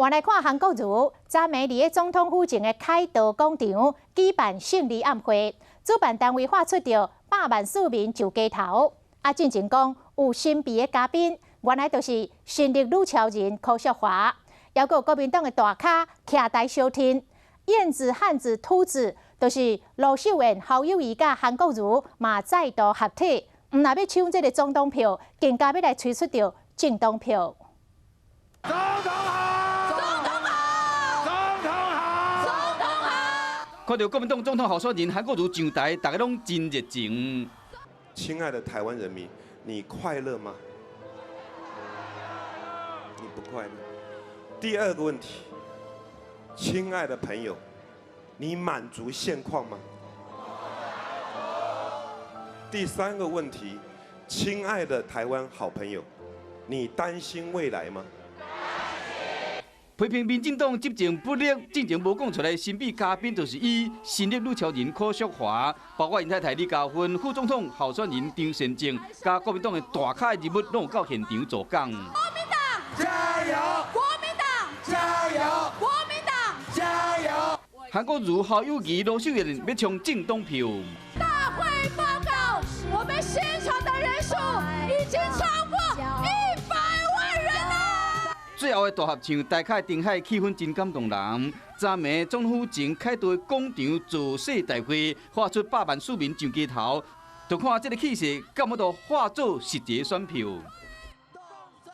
換來看韓國瑜，昨暝佇咧總統府前的凱道廣場舉辦勝利暗會，主辦單位喊出著百萬市民上街頭。啊，進前講有神秘的嘉賓，原來就是新竹女超人柯淑華，猶閣有國民黨的大咖徛台相挺，燕子、漢子、兔子，就是盧秀燕、侯友宜佮韓國瑜嘛再度合體，毋但欲搶這个總統票，更加欲來催出著政黨票。總統好！總統好！總統好！總統好！看著國民黨總統候選人韓國瑜上台，大家攏真熱情。親愛的台灣人民，你快樂嗎？你不快樂。第二個問題，親愛的朋友，你滿足現況嗎？第三個問題，親愛的台灣好朋友，你擔心未來嗎？批評民進黨執政不力，進前無講出來，神秘嘉賓就是伊新竹女超人柯淑華，包括𪜶太太李嘉芬、副總統候選人張善政，佮國民黨的大咖人物攏有到現場助講。國民黨加油！國民黨加油！國民黨加油！韓國瑜、侯友宜、盧秀燕欲衝政黨票。大會報告，我們現場的人數已經超過100萬人啦！最後的大合唱，大海燈海，氣氛真感動人。昨暝總統府前凱道廣場造勢大會，喊出百萬市民上街頭，就看這个氣勢，敢有法度化做實際選票。